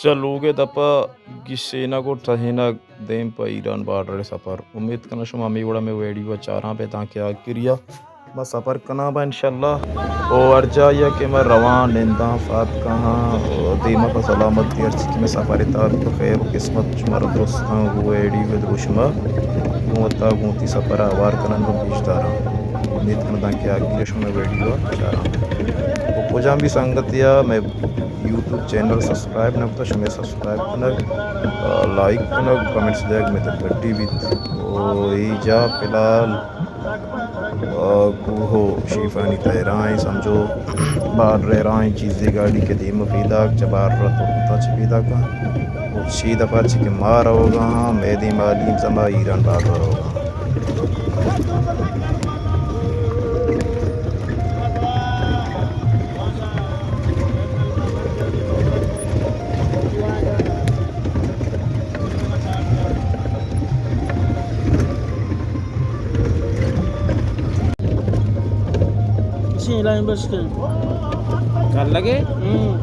چہ لوگ ءِ دپ ءَ گیشینگ ءُ ٹہینگ دیم پہ ایران بارڈر ءِ سفر۔ امیت کناں شما ہمے وڑ ءَ مئے ویڈیو ءَ چاراں بہ، دانکہ آخری ءَ ما سفر کناں بہ انشاءاللہ۔ او ہر جاہے ءَ کہ ما رواں، ننداں، فاتکاں، دیم ءَ پہ سلامتی، ہرچی کہ مئے سفر ءِ تہا بی، پہ خیر ءُ قسمت شمارا درستاں گوں ویڈیو ءِ دروشم ءَ گوں وتا گوں وتی سفر ءَ ہوار کناں ءُ پیش داراں۔ امیت کناں دانکہ آخری ءَ شما ویڈیو ءَ چاراں۔ او کجام بی سنگتے ءَ مئے یوٹیوب چینل سبسکرائب نہ کتہ، شمئے سبسکرائب کنگ، آ، لائک کنگ، کمنٹس دیگ مئے تہ گڈی بیت۔ او اے جاہ فی الحال، آ، کوہ ءُ شیفانی تہ ءَ راہیں، سمجھو بارڈر ءِ راہیں، چیزے گاڑی کہ دیم ءَ پیداک، چہ بارڈر ءَ تربت ءَ چہ پیداک آں۔ او چی دپ ءَ چہ کہ ما روگ ءَ آں، مئے دیم ءَ علیم زما ایران بارڈر ءَ روگ ءَ آں۔ اسی لائن بس کے۔ کر لگے؟ ہوں۔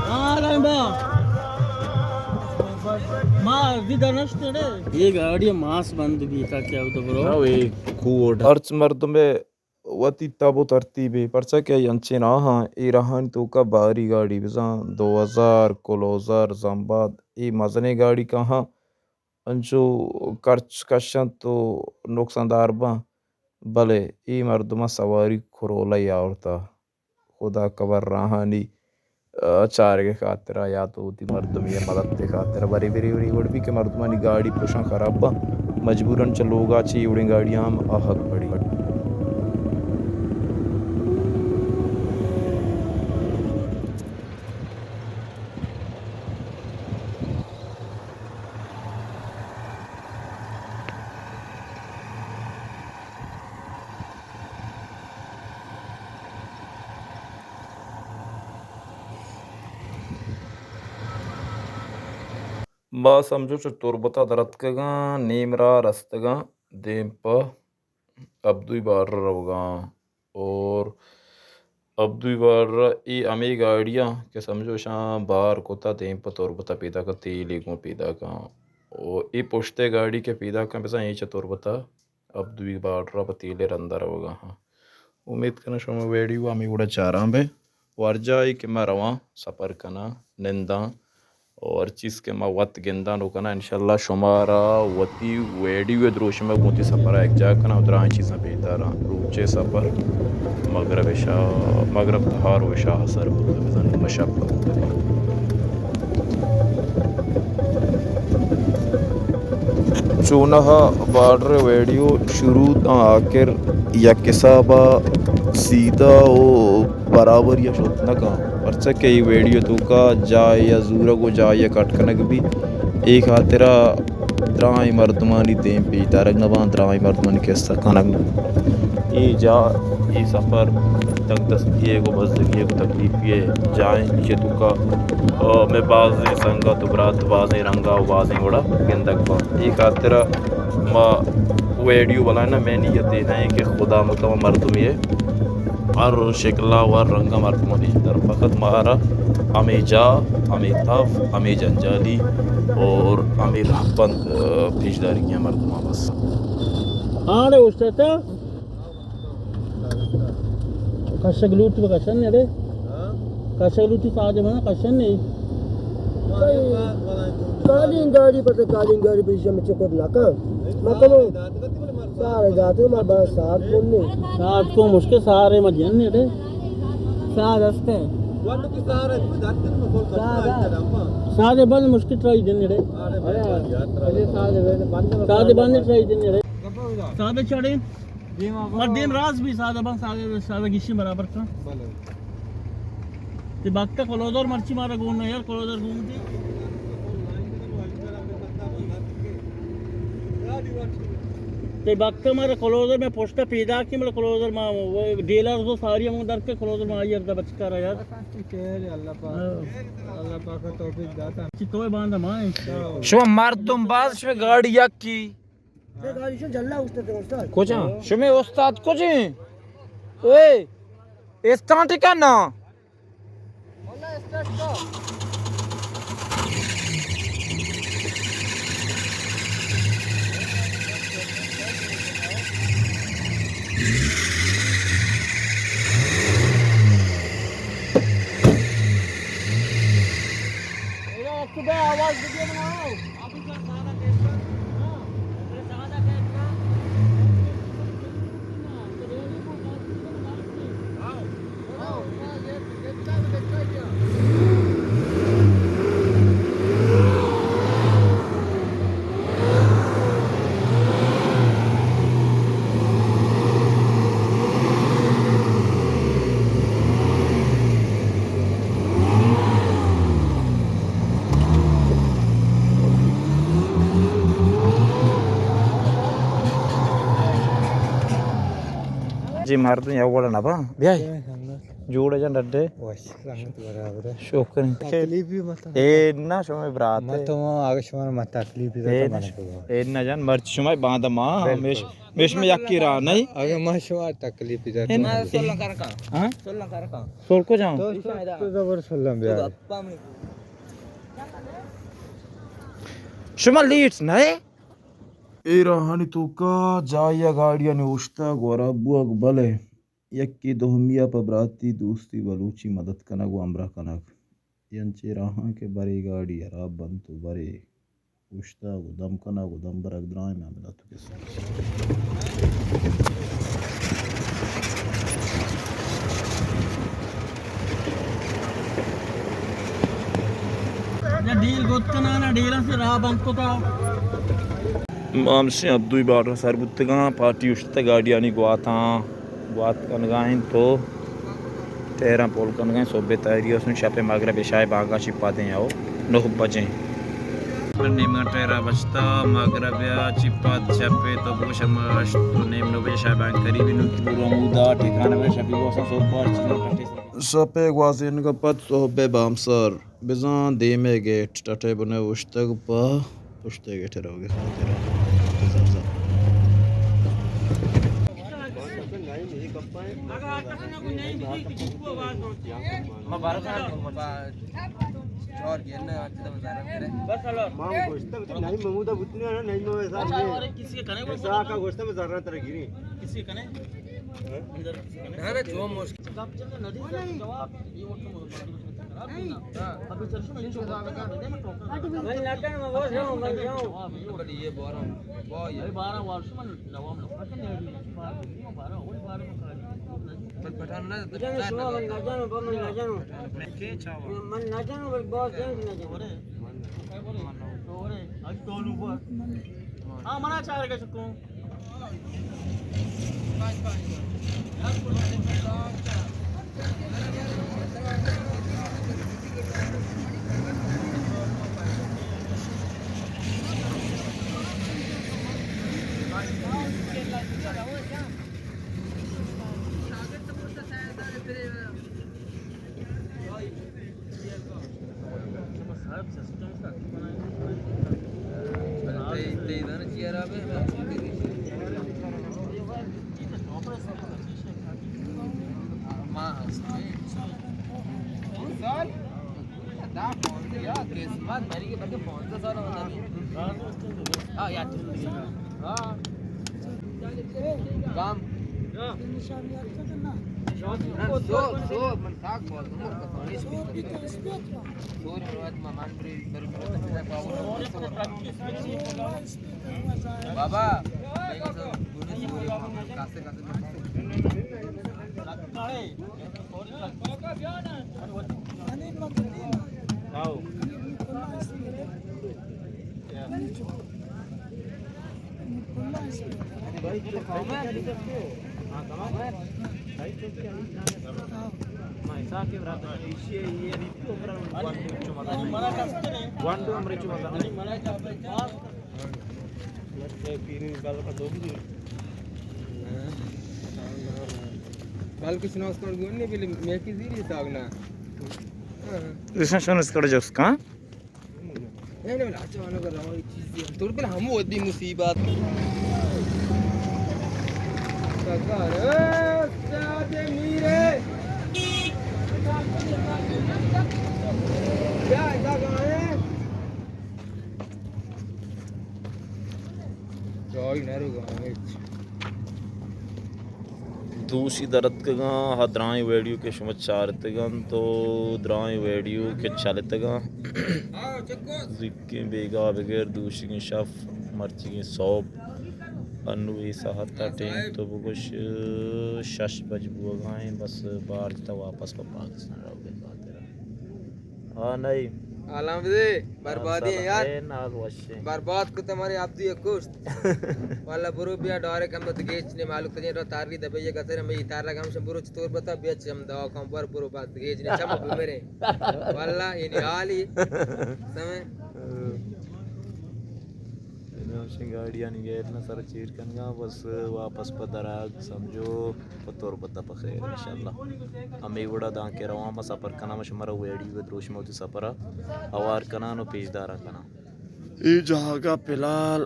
ہاں، لائن با۔ ما ادی درنشت نے۔ یہ گاڑی ماس بند بیتا کیا ادو برو؟ نہ، یہ کوڈ۔ ہرچ مردم وتی تب ءُ ترتیبے، پرچا کہ انچیں راہاں، اے راہانی توکا باری گاڑی بزاں دو ہزار، کلوزر، زمباد، اے مزنیں گاڑی کاہاں، انچو کرچ کشنت ءُ نقصان دار باں، بلے اے مردماں سواری کرولہ ءَ آورتہ۔ خدا کبر راہانی آ، چارگ ءِ خاطر ءَ یا تو وتی مردمی ءِ مدد ءِ خاطر ءَ، برے برے برے وڑ بی کہ مردمانی گاڑی پرشاں خراب باں، مجبوراً چہ لوگ ءَ چہ اے وڑیں گاڑیاں ہم آہگ پڑی۔ ما سمجھو چہ تربت ءَ در اتکگاں، نیم راہ رستگاں، دیم پہ ابدوئی بارڈر روگاں۔ اور ابدوئی بارڈر ءَ اے ہمے گاڑیاں کہ سمجھو اشاں بار کتا، دیم پہ تربت ءَ پیداکاں، تیلے گوں پیداکاں۔ او اے پشت ءِ گاڑی کہ پیداکاں، بزاں اے چہ تربت ءَ ابدوئی بارڈر ءَ پہ تیل ءِ رند ءَ روگ ءَ آں۔ امیت کناں شما ویڈیو ءَ ہمے وڑ ءَ چاراں بہ۔ و ہر جاہے کہ ما رواں، سفر کناں، ننداں، و ہر چیز کہ ما وت گنداں و کناں، انشاءاللہ شمارا وتی ویڈیو ءِ دروشم ءَ گوں وتی سفر ءَ یکجاہ کناں و دراہیں چیزاں پیش داراں۔ روچے سفر مغرب عشاء، مغرب تہار و عشاء سر بوتگ، بزاں نیمہ شپ بوتگ۔ چوناہا بارڈر ءِ ویڈیو شروع تاں آخر یک حساب ءَ سیدھا و برابری ءَ شت نہ کن، پرچا کہ اے ویڈیو ءِ توکا جاہے ءَ زورگ و جاہے ءَ کٹ کنگ بی، اے خاطر ءَ دراہیں مردمانی دیم پیش دارگ نہ باں، دراہیں مردمانی قصہ کنگ نہ باں۔ اے جاہ، اے سفر تنگ دستی ءِ گوں بزگی ءِ گوں تکلیفی ءِ جاہ انت، ایشی ءِ توکا، آ، مئے بازیں سنگت و برات بازیں رنگ ءَ و بازیں وڑ ءَ گندگ باں۔ اے خاطر ءَ ما ویڈیو بلائیناں، مئے نیت اے نہ انت کہ خدا مکن مردمے ءِ ہر شکل ءَ و ہر رنگ ءَ مردمانی در، فقط مارا ہمے جاہ، ہمے تف، ہمے جنجالی اور ہمے رہبند، آ، پیش دارگی ءَ مردماں بس۔ آڑے اوشتاتا؟ کشگ لوٹی بہ کشن نے رے؟ کشگ لوٹی ساجے بنا کشن نے؟ کالین گاڑی پتہ، کالین گاڑی پیش میں چکت لکا۔ مکمو سارے داتے، ما بس سات کن نے۔ سات کو مشکل سارے مجن نے رے۔ سات ہستے۔ سات بند مشکل ٹرائی دن نے رے۔ سات بند ٹرائی دن نے رے۔ سات چڑے۔ مردم راز بی سادہ بان، سادہ، سادہ گیشی برابر کن۔ بلے۔ تے بکتا کلوزر مرچی مارا گون نہ یار، کلوزر گون دی۔ تے بکتا مارا کلوزر میں پوشتا پیدا کی، مطلب کلوزر ما ڈیلر تو ساری ہم در کے کلوزر ما آئی اردا بچکا رہا یار۔ اللہ پاک۔ ہاں۔ اللہ پاک توفیق داتا۔ چی توئے باندا مائیں۔ شما مردم باز، شما گاڑی یکی۔ کجا؟ شمے استاد کجے؟ اے، اسٹارٹ کن نا۔ جی مردم یا وڑا نبا بیای۔ جوڑ جان ڈڈے۔ وش، رحمت برابر ہے۔ شکر۔ تکلیف بھی مت۔ اے نہ شما برات۔ مت تو آگے شما مت تکلیف بھی اے تو نہ، من کو۔ اے نہ جان مرچ شما باندھ ما بالکل۔ ہمیش، ہمیش میں یکی راہ نہیں۔ اگے ما شما تکلیف بھی اے نہ۔ سولن کر کا۔ ہاں؟ سولن کر کا۔ سول کو جاؤں؟ تو، تو، تو زبر سولن بیا۔ شما لیٹ نہ اے؟ اے راہانی توکا جاہیا گاڑیانی اوشتگ و رب بوگ بلے۔ یکے دومی ء پہ براتی، دوستی، بلوچی مدد کنگ و ہمراہ کنگ۔ اے انچیں راہاں کہ برے گاڑی ہراب بنت و برے اوشتگ و دم کنگ و دم برگ درائیں معاملات و قصہ۔ ڈیل گوت کنانا، ڈیلاں سے راہ بند کتا۔ مامسیں عبدوئی بارڈر سر بوتگاں، پارٹی اوشتتہ گاڑیانی گواتاں۔ گوات کنگا انت و ٹیراں پول کنگا انت۔ صبح تیاری است، شپ مغرب عشاء بانگا چی پدیں او نہ بجیں۔ نیمگا ٹیرا بچتا مغرب یا چی پد شپ تو بگوش ہما ہشت و نیم نو بجے عشاء بانگ قریبی نو کی برو ہمودا ٹھکانہ بجے شپی گوساں صبح چیزاں ٹٹے۔ شپ گوازینگا پد صبح بامسر۔ بزاں دیم ء گیٹ ٹٹے بنے اوشتگ پہ پشت ء گیٹ ء روگ ء خاطر ء۔ بزاں، بزاں۔ ما گوشتگ تو نہیں ممودا بوتنی نا، نہیں ممودا۔ کسی کنے؟ ایسا کا گوشتگ میں زرنا ترا گیری۔ کسی کنے؟ نہ، نہ، جو مشکل۔ ہاں، منا چار کا چکوں۔ قسمت مری کے بلکہ پانزدہ سال ہوتا نہیں۔ ہاں، یار۔ ہاں۔ گام۔ سو، سو، من تاک بول، تم کو کسانی سو۔ سو روایت ما مان بری، بری، بری، بابا، کاسے، کاسے۔ بلکہ شناس کارڈ گون نہیں، بلے میکی زیری ساگنا۔ ہاں۔ ایشاں شناس کارڈ جوست کن۔ نہیں، نہیں، لاچا والا کر رہا ہوں، ایک چیز دیا۔ تو بلے ہم وہ دی مصیبت۔ سرکار، اے، استاد دوشی درتکگاں، ہا درائیں ویڈیو کہ شما چارتگاں، تو درائیں ویڈیو کہ چلتگاں، زکیں بیگاہ بگر دوشیگیں شف، مرچیگیں سوب، انو اے ساعت ءَ ٹیم تو بگوش شش بج بوگائیں، بس بارج تا واپس پہ پاکستان روگے خاطر۔ ہاں، نہیں۔ آلام دے، بربادی ہیں یار۔ اے نال وشے۔ برباد کو تمہارے عبدی کشت۔ واللہ برو بیا ڈارے کم تو گیچ نے مالک تجے رو تاری دبے یہ گتر میں تار لگا ہم برو چطور بتا بیا چم دوا کم پر برو بات گیچ نے چم بمرے۔ واللہ یہ نی حالی۔ سمے۔ انہوشیں گاڑیانی گیرنا سر چیر کنگا، بس واپس پہ دراگ سمجھو پہ تربت پہ خیر انشاءاللہ۔ ہمے وڑا دانکہ رواں ما سفر کناں، ما شمارا ویڈیو دروشم وتی سفرا ہوار کناں و پیش دارا کناں۔ اے جاگہ فی الحال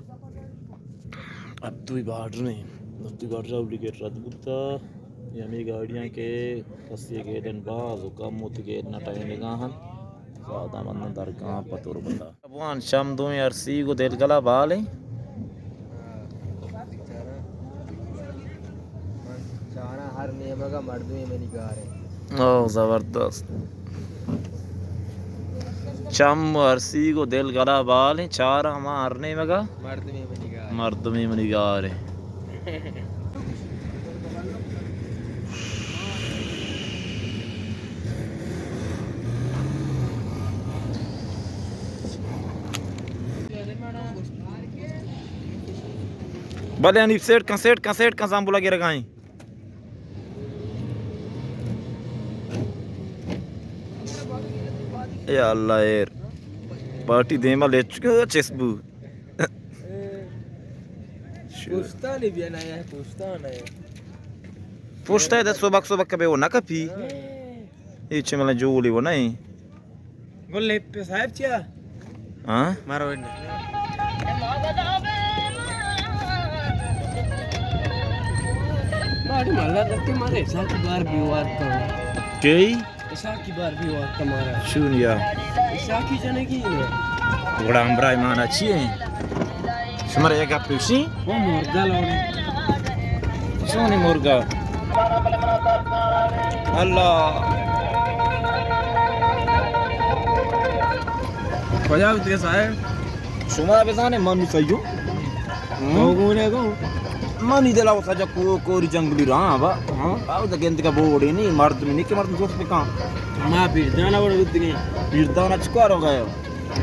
ابدوی بارڈر نہیں، ابدوی بارڈر اولی گیٹ رد بوتا۔ یہ ہمیں گاڑیاں کہ کسی گیدن باز و کم وتی گیدنا ٹائم لگا ہن، زیادہ مندن درگاں پہ تربتا۔ بوان چم دوئیں ارسی گو دلگلا بالیں۔ چاراں ہر نیمگا مردمے منی گاریں۔ او زبردست۔ چم ارسی گو دلگلا بالیں، چاراں ہما ہر نیمگا مردمے منی گاریں۔ مردمے منی گاریں۔ بلے حنیف سیٹ کن، سیٹ کن، سیٹ کن، زامبولا گرگائیں۔ یا اللہ ایر۔ پارٹی دیما لچ کو چس بو۔ پشتانی بیا نہ ہے، پشتان ہے۔ پشت ہے، دس سبک سبک کبے وہ نہ کپی۔ اے چملا جولی وہ نہیں۔ گل پہ صاحب چیا؟ ہاں؟ مارو انڈا۔ ماڑی مالا کرتے مارے ساتھ بار بیوار کا۔ کئی؟ ایشاں کی بار بھی وقت ہمارا۔ چون یا؟ ایشاں کی جنگی ہے۔ گڑا ہمراہ مانا چی ہے؟ شمارا یک گپ پیشی؟ وہ مرگا لوڑے۔ چونی مرگا؟ اللہ۔ کجا بوتگے صاحب؟ شما بزانے من سیو۔ ہم؟ تو گونے گو۔ منی دلا و سجا کو، کوری جنگلی راہ با۔ ہاں۔ او تو گند کا بوڑے نہیں، مردم نہیں کہ مردم سوچ پکان۔ ما پیردانا وڑ بودگے۔ پیردانا چکار ہو گئے؟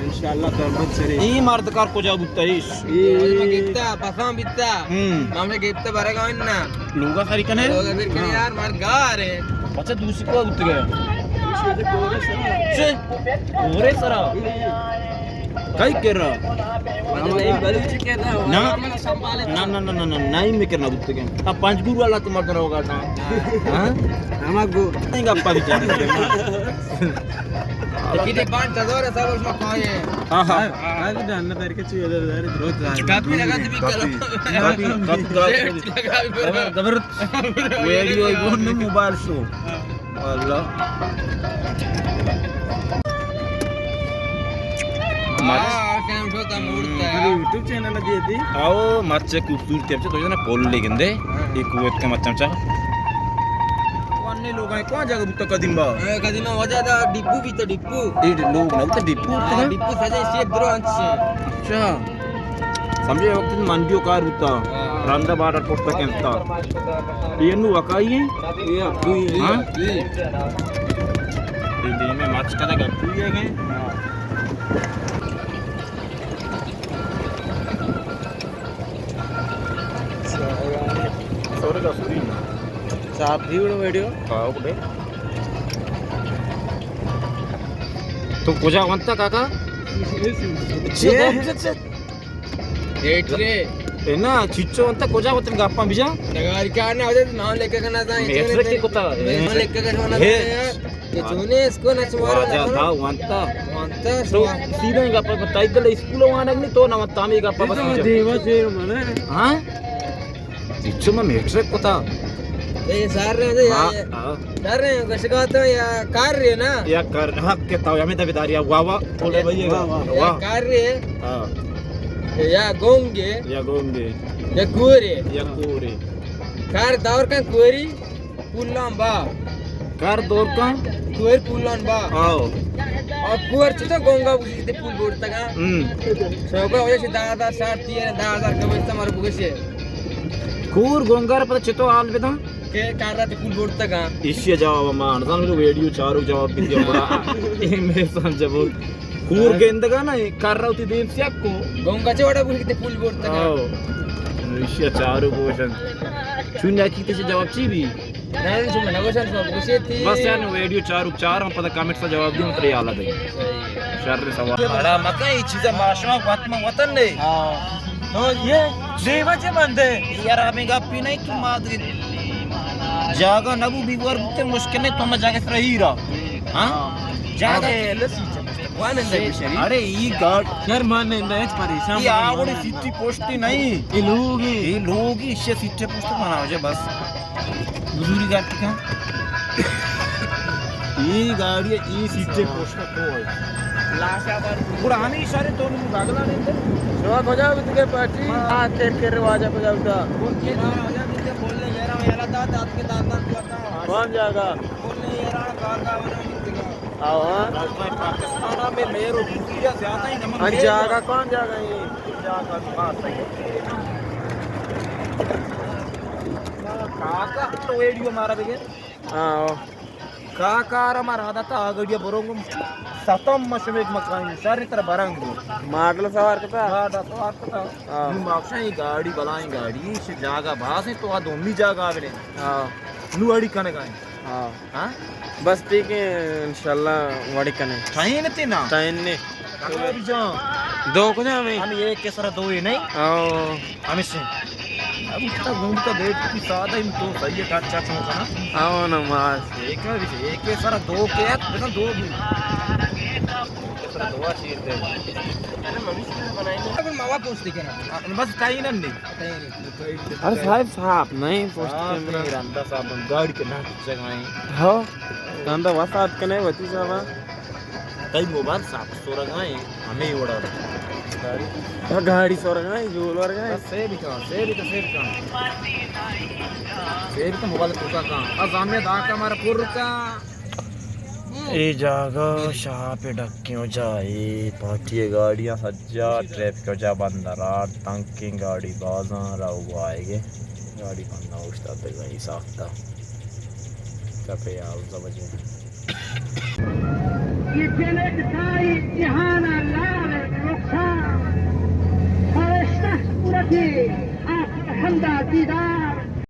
انشاءاللہ قیامت سرے۔ ای مرد کار کجا بوتا ایش؟ ای۔ ما گپتا، پسان بیتا۔ ہم۔ ما ہمیں گپتا برگا اننا۔ لوگا سری کنے؟ لوگا سری کنے یار، مرد گار ہے۔ بچہ دوسری کو بوتگے؟ چے؟ گورے سرا؟ کئی کرا؟ نہ، نہ، نہ، نہ، نہ، نہیں میں کرنا بوتگے۔ اب پنچ گرو والا تم مردن ہوگا نا۔ ہاں؟ ہما گو۔ نہیں گپا بھی چاہتے ہیں۔ لیکن یہ پانچ ہزار ہے، سب اس میں کھائے ہیں۔ ہاں، ہاں۔ آگے ڈالنا تاریخ چیز ادھر ادھر درست ہے۔ کافی لگا تھی بھی کرو۔ کافی، کافی، کافی۔ گبر، گبر۔ ویڈیو ایگون موبائل شو۔ اللہ۔ مچ۔ ہاں، ٹائم شو تا موڑتا ہے۔ یوٹیوب چینل دیے تھی۔ آؤ، مچ خوبصورتی ہے، تو جانا پول لے گندے۔ ہاں۔ ایک وہ اتنا مچا مچا۔ کون نے لوگ ہیں، کون جگہ بوتا قدیم با؟ اے، قدیم وجہ دا ڈپو بیتا، ڈپو۔ اے لوگ نہ بوتا، ڈپو بوتا ہاں، نا؟ ڈپو سجے شیپ درو انچ۔ اچھا۔ سمجھے وقت منڈیو کار بوتا، ہاں۔ رندا بارڈر پوسٹ تک انتا۔ یہ نو وکائی ہے؟ یہ ابو ہی ہے۔ ہاں؟ یہ۔ یہ دین میں مچ کا لگا، ابو ہی ہے کہ؟ سورے کا سوری نا۔ صاحب بھی بڑا ویڈیو۔ ہاں، اوکے۔ تو کجا ونتا کاکا؟ چے؟ چے؟ ایٹرے۔ اے نا، چچو انت کجا وتن گپاں بجا؟ نگاری کار نہ ہوتے، نام لکھ کے نہ تھا، میٹرک کی کتا؟ نام لکھ کے نہ تھا۔ یہ چونے اس کو نہ چمارا واجہ تھا، وانتا۔ وانتا تو سوا۔ سیدھا ہی گپا بتائی، دل اسکول وانگ نہیں تو نہ وانتا، ہمیں گپا بس بجا۔ دیوا سے منا۔ ہاں؟ چچو میں میٹرک کتا۔ اے سر رہے، ہاں، یا، ہاں۔ سر رہے، گشگا تو یا کار رہے نا؟ یا کار، حق کے تاو، ہمیں دبی داریا، واہ، واہ۔ بولے بھائی، واہ، واہ۔ یا واہ۔ کار رہے۔ ہاں۔ یا گونگے۔ یا گونگے۔ یا کورے۔ یا کورے۔ کار دور کن کوری پولان با۔ کار دور کن؟ کوری پولان با۔ آو۔ اور کور چطور گونگا بوشی تے پول بورتگا؟ ہم۔ سوگا وجہ سے دہ ہزار ساٹھ تیر، دہ ہزار کم است مر بگشے۔ کور گونگا را پتہ چطور حال بدن؟ کہ کار را تے پول بورتگا۔ ایشی جواب مان، زن ویڈیو چارو جواب بھی دیا بڑا۔ اے میں سمجھا بول۔ کور گندگا نا، کر رہا ہوتی دیم سیاہ کو۔ گونگا چے وڑا بوشی تے پول بورتگا۔ آو۔ ایشی چارو بوشن۔ چون نکی تے جواب چی بھی؟ نہ، چون نہ گوشن، تو بوشے تھی۔ بس یار، ویڈیو چارو چار ہم پتہ کمنٹ سے جواب دیں، ترے حالا دیں۔ شر سوال۔ بڑا مکہ یہ چیزیں ماشما وطن، وطن نے۔ ہاں۔ تو یہ دیوا چے بندے؟ یار، ہمیں گپی نہیں تو مات جاگہ نبو بیوار بوتے مشکل نہیں، تو ہمیں جاگہ سر ہی رہا۔ ہاں؟ جاگہ۔ ارے، لسی چ-، وان اندر شری۔ ارے، ای گاڑ۔ یار، مان نہیں اندر، ہچ پریشان یہ مت۔ آوڑی سیٹی پوشتی نہیں۔ یہ لوگ ہیں۔ یہ لوگ ہی، اسے سیٹے پوشتے بنا ہو جائے بس۔ حضوری گاڑی کا؟ یہ گاڑی ہے، یہ سیٹے پوشتا تو ہے۔ لاشا بار۔ پرانے اشارے تو نہیں گاگلا نہیں اندر۔ شما کجا بیت کے پارٹی؟ ہاں، کر کر واجہ کجا بیتا؟ کون جاگہ؟ آو، ہاں۔ پاکستان میں مہر و دوسری زیادہ ہی نمک ہاں، جاگہ کون جاگہ ہے؟ کاکا تو ویڈیو مارا بگے۔ ہاں، آو۔ کاکا را مارا عادت آ گڑیا برو گم ستم مشمک مکان شہر تر برنگ۔ ماڈل سوار کتا؟ ماڈل سوار کتا۔ ہاں۔ نو ماکشاں یہ گاڑی بلائیں گاڑی، اسے جاگہ باز ہیں تو آ دومی جاگہ آ بنے۔ ہاں۔ نو اڑی کنگا ہیں۔ ہاں۔ ہاں؟ بس ٹھیک ہے، انشاءاللہ وڑی کنے۔ ٹائن تے نا؟ ٹائن نے۔ کاکا بھی جان۔ دو کجا ہمیں؟ ہم ایک کے سر دو ہی نہیں؟ ہاں۔ ہمیشہ۔ اب اس کا گھومتا بیٹھ کی سادہ ہی تو صحیح ہے، اچھا چھوڑ نا۔ ہاں نا ماس۔ ایک ہے، ایک کے سر دو کے ہے، بنا دو بھی۔ سر دو چیز دے۔ موا پوچھتے کنا؟ بس ٹائن نہیں۔ ارے صاحب، صاحب نہیں پوچھتے صاحب کیمرہ۔ نہیں، رندا صاحب، ہم گاڑی کے نہ جگہ ہیں۔ ہاں، رندا وسات کنے وتی صاحب۔ تئی موبائل صاحب سورگا ہیں، ہمیں وڑا۔ ہاں، گاڑی سورگا ہیں، جول ورگا ہیں۔ بس سے بھی کہاں، سے بھی تو سے بھی کہاں۔ سے بھی تو موبائل پورا کہاں۔ از ہمیں داکا مارا پور کا۔ اے جاگہ شاپ ڈکیوں جا، اے پارٹی گاڑیاں سجا ٹریفک جا بند، راڈ تنکیں گاڑی بازاں راو آئے گے۔ گاڑی بند اوشتاتگائی ساختہ۔ چپے یازدہ بجے۔ یہ جنک ساری جہان